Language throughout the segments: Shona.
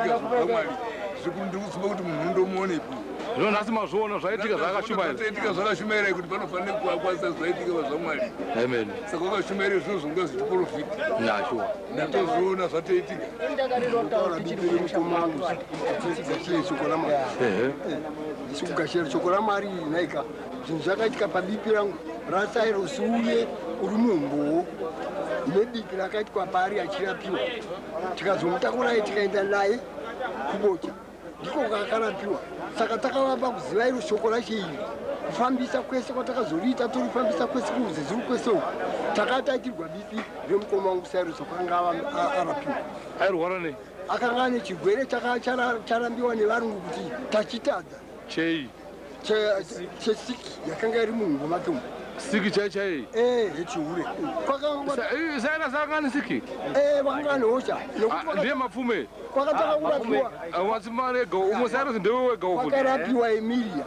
Zvatoitika zvaMwari ndiri kuti munhu undomuonepi. Zvino nhasi mazviona zvaitika zvakashumaira. Zvaitika zvakashumaira kuti panofanira kuvakwa zvaitika zvaMwari. Amen. Saka wakashumaira zvinhu zvonga zvichiprofita. Ya, sure. Ndatozviona zvatoitika. Shoko raMwari. Ndikugashira shoko raMwari naika. Zvinhu zvakaitika pabipi rangu raSairosi uye uri mumbowo nebipi rakaitwa paari achirapiwa. Tikazomutakura tikaenda naye kuBocha. Ndiko kakarapiwa. Saka takavamba kuziva iro shoko racho iri. Kufambisa kwese kwatakazoriita torifambisa kwese kuZezuru kwese uku. Takataitirwa bipi remukoma wangu Sairosi akanga arapiwa. Airwara nei? Akanga ane chirwere charambiwa nevarungu kuti tachitadza. Chei? Chesiki yakanga iri muhumbo make umu. Siki chai chai? Yechihure. Sairasi akanga ane siki? Vakanga ane hosha. Ndiye Mapfume? Kwakatanga kurapiwa. Watsi umwe Sairasi ndewe wega ufu. Kwakarapiwa Emilia.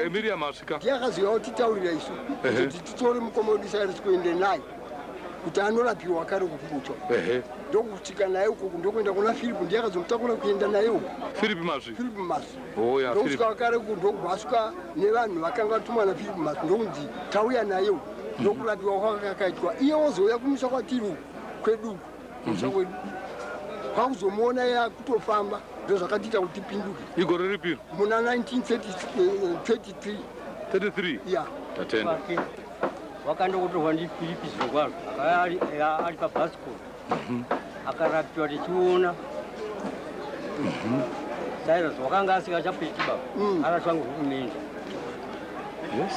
Emilia masvika. Ndiye akaziva kutitaurira isu kuti titore mukoma wedu Sairasi kuende naye kuti anorapiwa kare kuBocha. Ndokusvika naye ukoko ndokuenda kuna Firipu, ndiye akazomutakura kuenda naye uko. Firipi Masvi. Firipi Masvi. Oh ya, Firipi. Ndokusvika kare uko ndokubvasvika nevanhu vakanga vatumwa naFiripi Masvi ndokunzi tauya naye uko. Ndokurapiwa kwakakaitwa. Iye wozouya kumusha kwatiri uku kwedu uku. Kumusha kwedu. Kwakuzomuona iye akutofamba ndozvakatiita kuti tipinduke. Igore ripi? Muna 1933. 33? Yeah. Tatenda. Wakandokutorwa ndiFiripi zvirokwazvo akauya ari pabhasikoro akarapiwa tichiona. Sairasi wakanga asingachapeti baba, arashwa ngehurumende. Yes.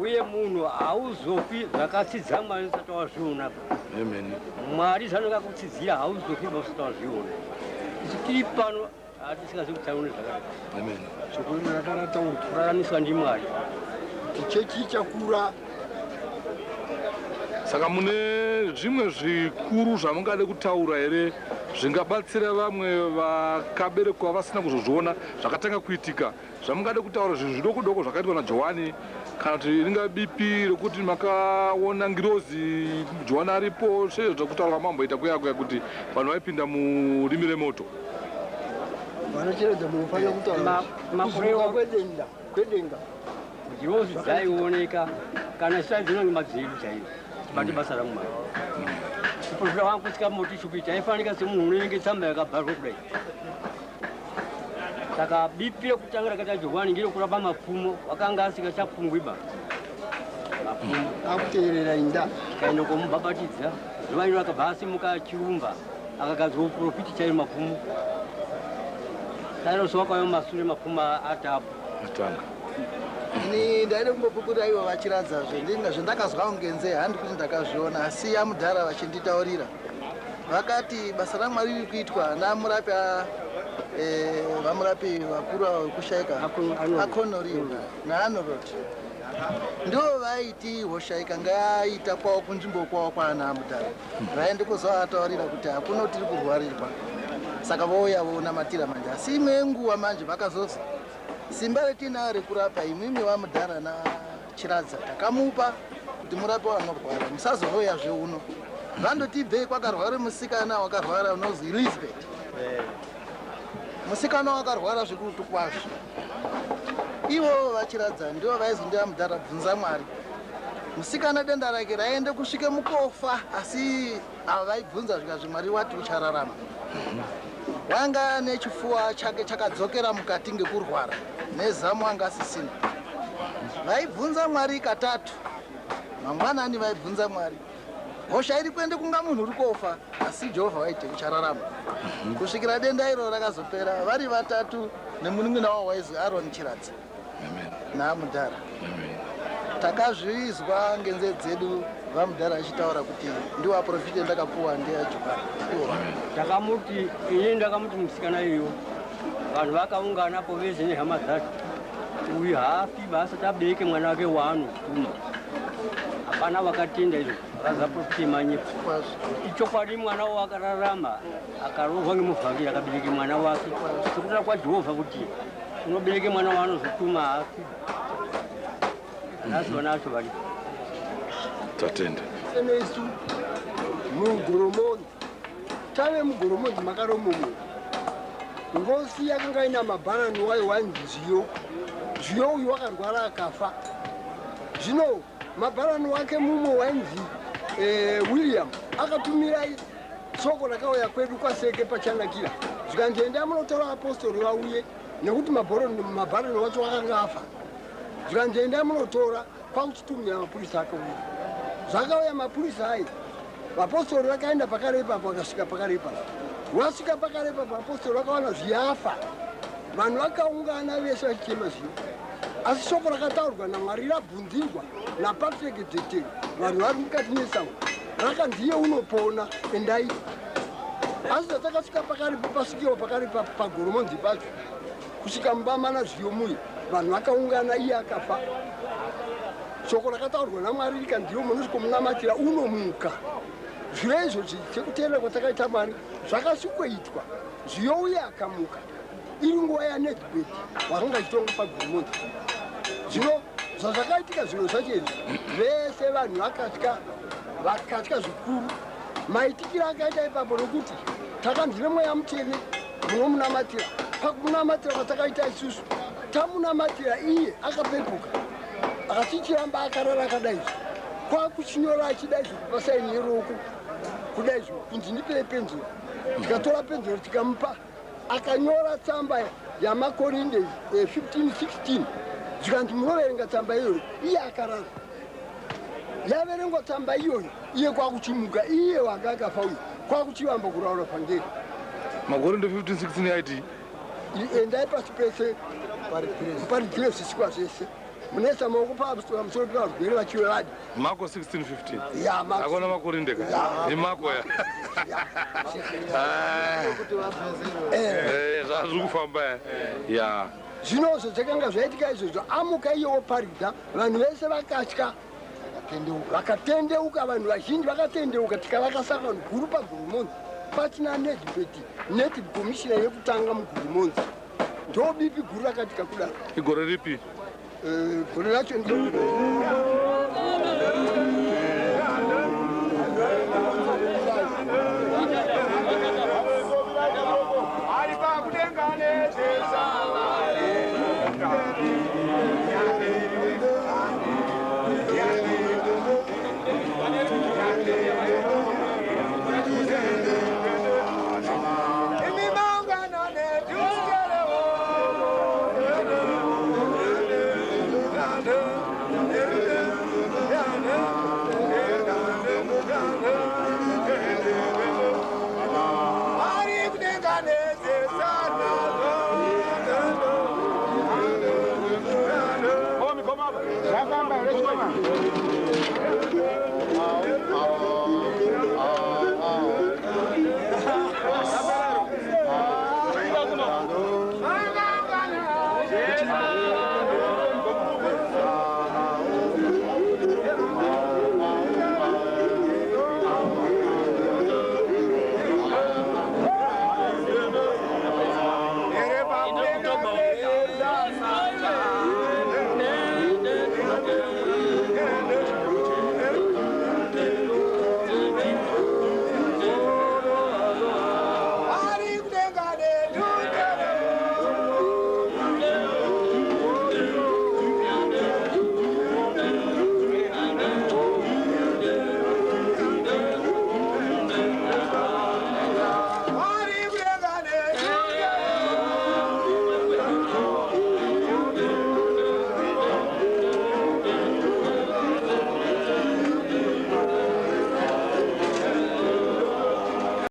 Uye munhu hauzofi zvakatsidza Mwari usati wazviona. Amen. Mwari zvanonga kutsidzira hauzofi usati wazviona. Isu tiri pano hatisingazi kutaura zvakadai. Amen. Shoko rimwe rakarataurwa. Kuraramiswa ndiMwari. Chechi ichakura. Saka mune zvimwe zvikuru zvamungade kutaura here zvingabatsira vamwe vakaberekwa vasina kuzozviona zvakatanga kuitika, zvamungade kutaura zvinhu zvidoko doko zvakaitwa naJohani, kana kuti ringa bipi rekuti makaona ngirozi Johani aripo, sezvakutaura kwamamboita kuya kuya kuti vanhu vaipinda murimi remoto. Vanocheredza munofanira kutaura kuzuka kwedenga. Ngirozi dzaioneka kana zvisaidzona ngemadziro chaiwo. Tibate basa raMwari. Kuprofita wangu kusvika moti shupi chaifanika semunhu unenge tsamba yakabharwa kudai. Saka bipi rekutanga rakaita Johani ngere kurapa mapfumo, wakanga asingachapfungwi ba. Mapfumo. Akuteerera inda. Tikaenda komubhabhatidza. Zuva iro akabva asimuka achirumba, akagadzwa uprofiti chaiyo mapfumo. Sairosi wakauya mumasure mapfumo atapo. Atanga. Ini ndaida kumbopupurira ivo vachiradza zvendakazwa ngenze, handi kuti ndakazviona, asi yamudhara vachinditaurira. Vakati basa raMwari riri kuitwa namurapi vamurapi vakuru ava vekushaika aKonori naAnorod. Ndivo vaiti hosha ikanga yaita kwavo kunzvimbo kwavo kwaana mudhara. Vaende kuzovataurira kuti hakuna tiri kurwarirwa. Saka vouya vonamatira manje. Asi imwe nguva manje vakazozi simba retinaro rekurapa imwimwi vamudhara naChiradza takamupa kuti murape vanorwara, musazouyazve uno. Vandoti kwakarwara musikana wakarwara unonzi Elizabeth. Musikana wakarwara zvikurutu kwazvo. Ivo vaChiradza ndivo vaizondiva mudhara bvunza Mwari. Musikana denda rake raende kusvike mukofa, asi ava vaibvunza zvikazvi Mwari wati uchararama. Wanga nechifuwa chake chakadzokera mukati ngekurwara, nezamu anga asisina. Vaibvunza Mwari katatu. Mangwanani vaibvunza Mwari. Hosha iri kuende kunga munhu uri kofa, asi Jehovha waiti uchararama. Kusvikira denda iro rakazopera, vari vatatu nemunin'ina wavo waizwi Aaron Chiradza. Naamudhara. Takazvizwa ngenzeve dzedu vamudhara achitaura kuti ndiwo aprofita ndakapuwa ndiyaJohani. Ndakamuti ini ndakamuti musikana iyo vanhu vakaunganapo vese nehama dzacho, uyu haafi basa tabereke mwana wake waanotuma. Hapana vakatenda izvo, vakazaprofita manyepo. Ichokwadi mwana wavo akararama akarohwa ngemuvhangeri akabereke mwana wake. Sekutaura kwaJehovha kuti unobereke mwana waanozotuma haafi. Nhasi vana vacho varipo. Tatenda. Isu mugoromonzi, tave mugoromonzi makaromomo. Ngosi yakanga ina mabharani wayo wainzi Zviyo. Zviyo uyu wakarwara akafa. Zvino mabharani wake mumwe wainzi William akatumira soko rakauya kwedu kwaSeke paChanakira. Zvikanzi endai munotora apostori vauye nekuti mabharani wacho akanga afa. Zvikanzi endai munotora kwakuchitumira mapurisa akauya. Zvakauya mapurisa ayi. Vapostori vakaenda pakare ipapo vakasvika pakare ipapo. Vasvika pakare ipapo vapostori vakawana zviyafa. Vanhu vakaungana vese vachichema zviyo. Asi shoko rakataurwa naMwari rabvunzirwa naPatrick Dete vanhu vari mukati mesango. Rakanzi iye unopona endai. Asi zvatakasvika pakare pasvikiwa pakare paGoromonzi pacho. Kusvika mumba mana zviyo muye. Vanhu vakaungana iye akafa. Shoko rakataurwa naMwari rikanzi iwe munosvikomunamatira unomuka. Zviro izvozvi sekuteerera kwatakaita Mwari zvakasvikoitwa. Zviyo uye akamuka. Iri nguva yaNedbet wakanga achitonga paGoromonzi. Zvino zvazvakaitika zviro zvacho izvi vese vanhu vakatya vakatya zvikuru. Maitikiro akaita ipapo nokuti takanzi nemweya mutsvene munomunamatira. Pakunamatira kwatakaita isusu tamunamatira iye akapepuka akatichiramba akarara akadaizvo kwakuchinyora achidaizvo kupa saini yeruoko kudaizvo kunzi ndipei penzura. Tikatora penzura tikamupa akanyora tsamba yamaKorinde 15:16 zvikanzi munoverenga tsamba iyoyo iye akarara. Yaverengwa tsamba iyoyo iye kwakuchimuka iye wanga akafa uyu kwakuchivamba kuraura pangeri. Makorinde 15:16 yaiti endai pasi pese muparidzire zvisikwa zvese munoisa maoko pamusoro pevarwere vachiwe vadi. Marko 16:15. Ya, Marko. Akona Makorinde ka? Ya. Ni Marko ya. Zvazviri kufamba ya. Ya. Zvino zvakanga zvaitika izvozvo amuka iye woparidza vanhu vese vakatya. Vakatendeuka vanhu vazhinji vakatendeuka tikavaka sangano guru paGoromonzi pachina Nedbet Native Commissioner yekutanga muGoromonzi. Ndo bipi guru rakatika kudaro. Igore ripi? Gore racho Zvafamba here chikoma?